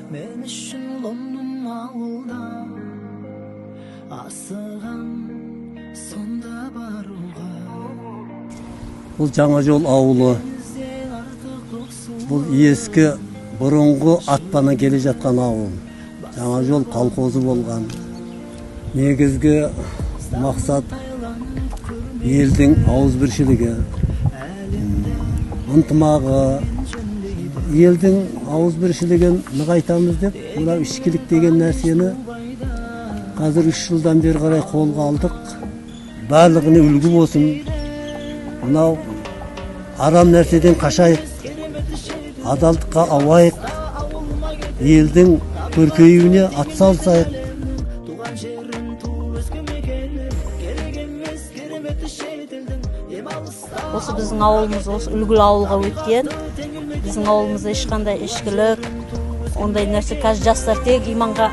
Мен үшін Лондон ауылда асығам сонда баруға. Бұл Жаңа жол ауылы. Бұл ескі бұрынғы атпанан келе жатқан ауыл. Жаңа жол колхозы болған. Негізгі мақсат елдің ауызбіршілігі, ынтымағы, елдің ауызбіршілігін нығайтамыз деп мынау ішкілік деген нәрсені қазір 3 жылдан бері қарай қолға алдық. Барлығына үлгі болсын. Мынау арам нәрседен қашайық, адалдыққа ауайық, елдің көркеюіне атсалысайық. Осы біздің ауылымыз осы үлгілі ауылға өткен. Біздің ауылымызда ешқандай ішкілік, ондай нәрсе қазір жастар тек иманға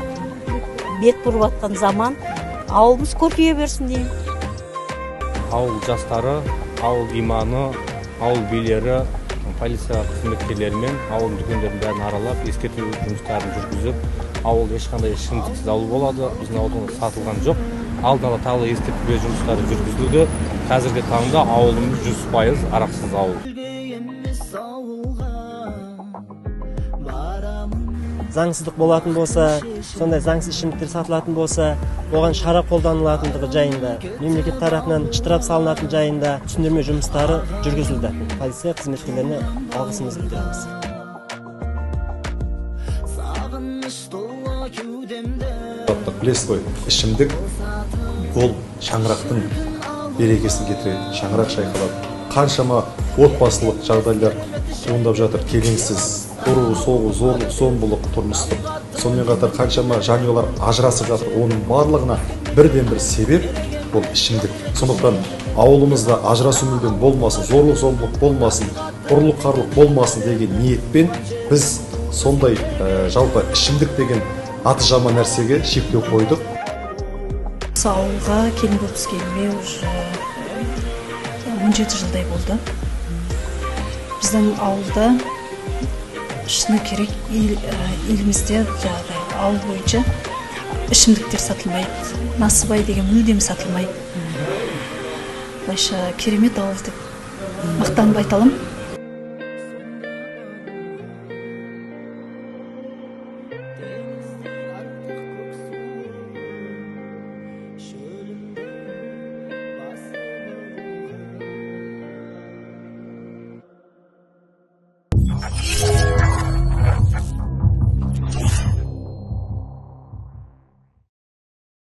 бет бұрып жатқан заман. Ауылымыз көркейе берсін деймін. Ауыл жастары, ауыл иманы, ауыл билері, полиция қызметкерлерімен ауыл дүкендердің бәрін аралап, ескерту жұмыстарын жүргізіп, ауыл ешқандай ішімдіксіз ауыл болады. Біздің ауылдан сатылған жоқ. Алдын ала тағы ескертпе жұмыстары жүргізілді. Қазіргі таңда ауылымыз 100% арақсыз ауыл. Заңсыздық болатын болса, сондай заңсыз ішімдіктер сатылатын болса, оған шара қолданылатындығы жайында, мемлекет тарапынан штраф салынатын жайында түсіндірме жұмыстары жүргізілді. Полиция қызметкерлеріне алғысымызды білдіреміз. Білесіз ғой, ішімдік ол шаңырақтың берекесін кетіреді, шаңырақ шайқалады. Қаншама отбасылық жағдайлар туындап жатыр, келеңсіз, ұру, соғу, зорлық, зомбылық, тұрмыстық. Сонымен қатар қаншама жанұялар ажырасып жатыр. Оның барлығына бірден-бір себеп ол ішімдік. Сондықтан ауылымызда ажырасу мүлдем болмасын, зорлық, зомбылық болмасын, ұрлық, қарлық болмасын деген ниетпен біз сондай жалпы ішімдік деген аты жаман нәрсеге шектеу қойдық. Осы ауылға келін болып түскеніме уже 17 жылдай болды. Біздің ауылда шыны керек, елімізде жаңағыдай ауыл бойынша ішімдіктер сатылмайды, насыбай деген мүлдем сатылмайды. Былайша керемет ауыл деп мақтанып айта аламын.